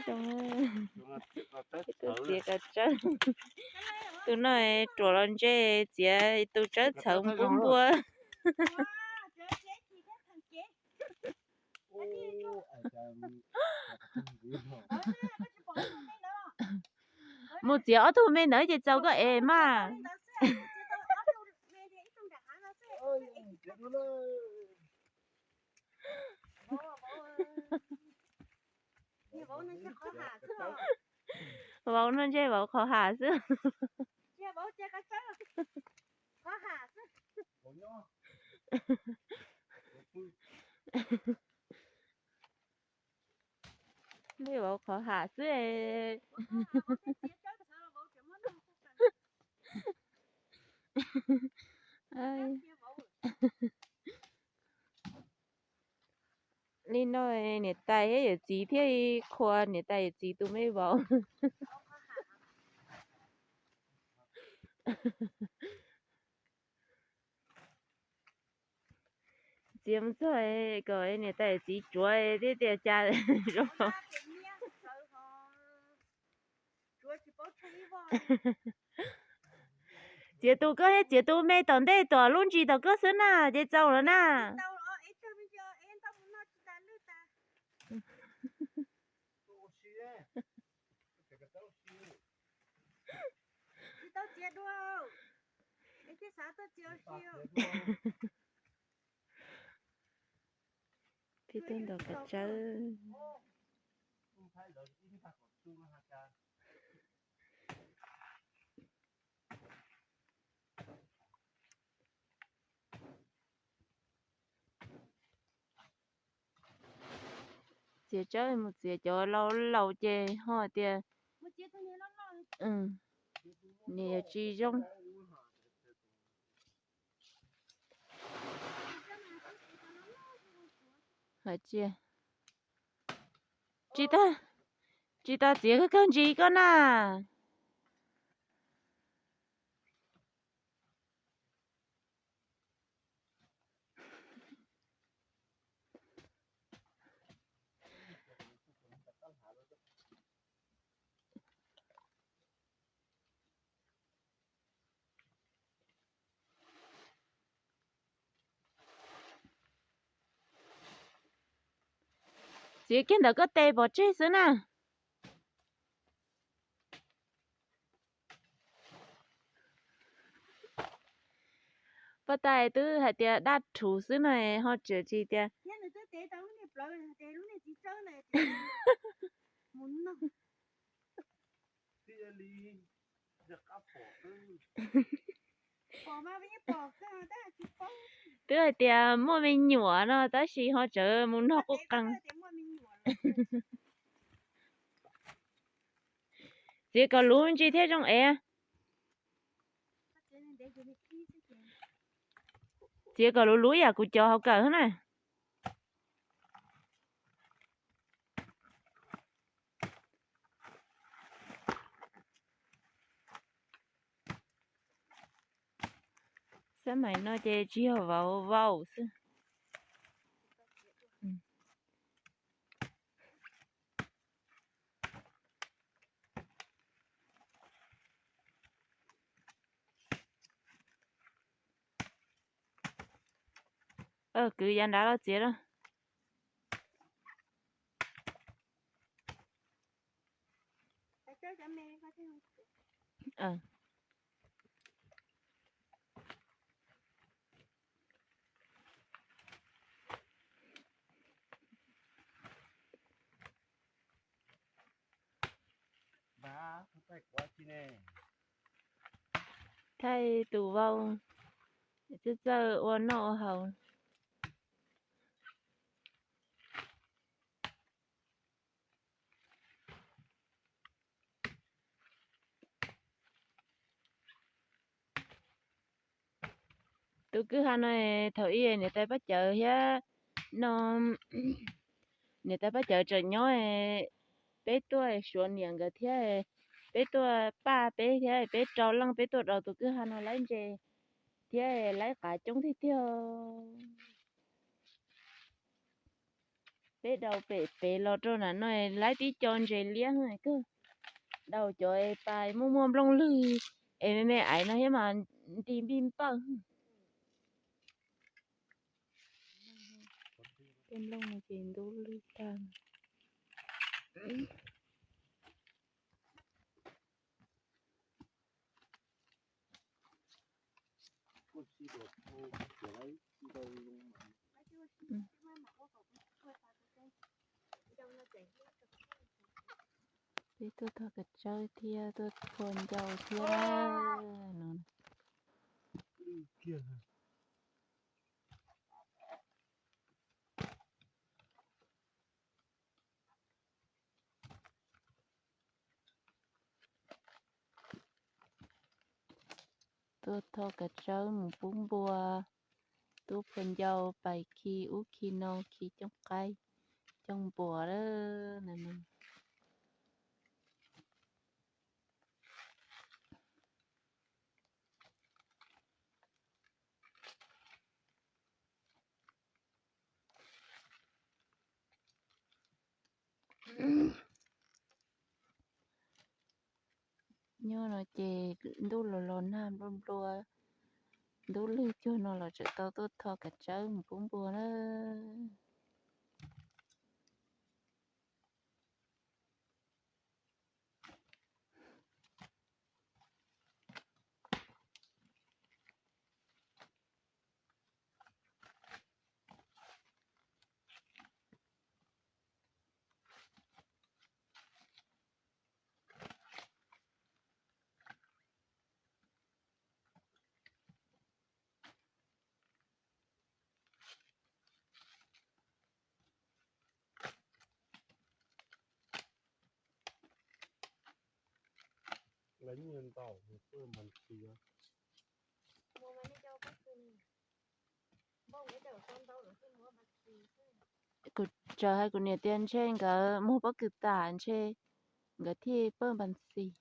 Zoo, tus txiav kav tsawb. Tus no ruam los ntse, txiav tus tsawb txhawv npua npua. Mus txiav ob tug me ntawd ces txaus koj ev mas. Vauv no ntshe vauv qhov ham xwb. Ntshe vauv qhov ham xwb. Li no niam tais thiab yawm txiv thiaj li qhuas niam tais yawm txiv tus me vauv. Txiav mus txog kom niam tais yawm txiv tsuav thiab tias cas zoo. Txiav tus koj thiab txiav tus me tom ntej tom lub ntsis tom koj xwb na ces txaus lawm na. Peb tuaj ntaus kav tsawb. Txiav tsawb mus txiav cov laus laus ces ho tias nws yuav tsis zoo. Hais tias tsis tau, tsis tau txiav kawg ntsis koj na. Txiav kiag ntawm koj tes pov tseg xwb na. Poj tais twb hais tias daj rhuv xwb no ho tseem tsis tias. Twb hais tias muaj me nyuam no tab sis ho tseem mus nog quj qees. Txiav kom luv ntsis thiaj zoo ev. Txiav kom luv luv yam kuv cov hauv kawm na. Xab maim no ces tsis yog vauv, vauv xwb. Kwv yav nrad los txiav lawm. Thaij tus vauv txawj txawj ua noj ua haus. Tus kwj ha no thaum ub niam tais Paj Cawv thiab no, niam tais Paj Cawv tseem nyob, peb tuaj suav niam nkawd thiab, peb tuaj paj peb thiab, peb rau leej peb tuaj rau tus kwj ha no laib ntses thiab laib qav coob tiag tiag. Peb daus pem pem los rau nram no laib tib co ntses liab kawg. Daus cov es pas muaj muaj nplooj lwg es me me aiv no thiab mas nti npij npawj. Tej nplooj no ces ntub lwg tag. Peb tuaj thauj kav tsawb thiab tuaj thua ncau thiab no. Tuaj thauj kav tsawb mus pub npua, tuaj phua ncau pais khi ub khi no khi coob qaib coob npua lawm. Nyob no ces ntuj los los nag nplua nplua, ntub lwg cuag no los tseem tau tuaj thauj kav tsawb mus pub npua na. Kuv txawm hais kuv niam tias ntshe nkawd muag pob kws tas ntshe nkawd thiaj pawj npas txis.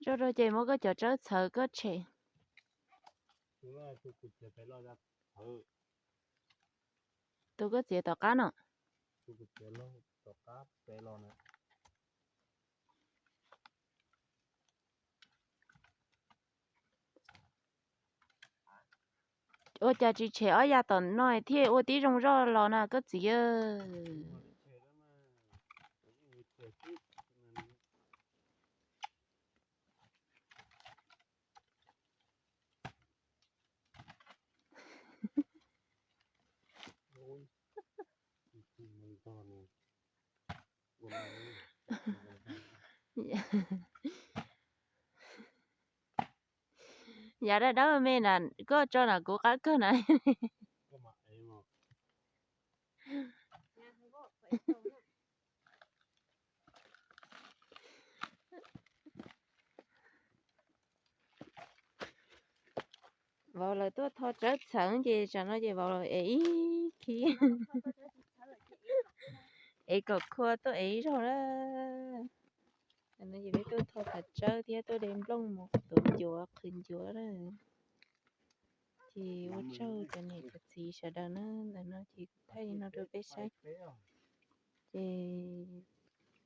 Zoo rau ces muab koj cov tsawb txhawv koj tshem. Tus koj txiav tom qab no. Ua cas tsis tshem ob yav tom no thiaj ua tib zoo zoj los na koj txiv? Yav dawb dawb me na, koj tso na kuv qab kawg na. Vauv lawv tuaj tho tsawb txhawv ces tsam no ces vauv lawv ev ib khib, ev kom khua tuaj ev ib zaug lawm. Ntawm no ces peb tuaj thau qhov tsawb thiab tuaj de nplooj mus tuav ncuav qhwv ncuav na. Ces ua tsaug cov niam cov txiv sawv daws na, ntawm no ces kuv thaij li no rau peb saib. Ces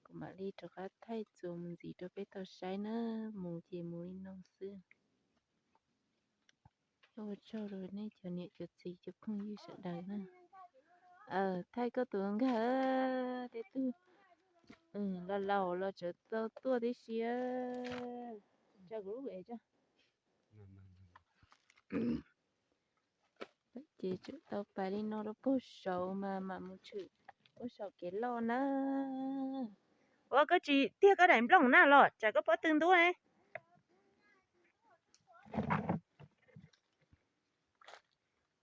kuv mam li rov qab thaij txuas mus ntxiv rau peb tau saib na, mus ces mus li no xwb. Ua tsaug rau nej cov niam cov txiv cov phooj ywg sawv daws na. Thaij koj tus nkag, tej tug laus laus los tseem tau tuaj tib si. Tsa kuv lub es tso. Ces tseem tau pais li no rau puag saud mas mam mus tshwm puag saum kev loj na. Ua koj tsis tiag koj daim nplooj na los tsam koj pob tw ntub ne.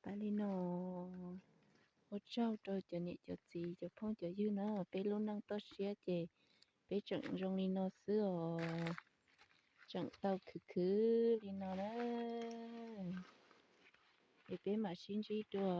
Pais li no, ua tsaug rau cov niam cov txiv cov phooj cov ywg na, peb lub neej toj siab ces peb tseem zoo li no xwb os, tseem tau khwv khwv li no na. Es peb mam sib ntsib dua.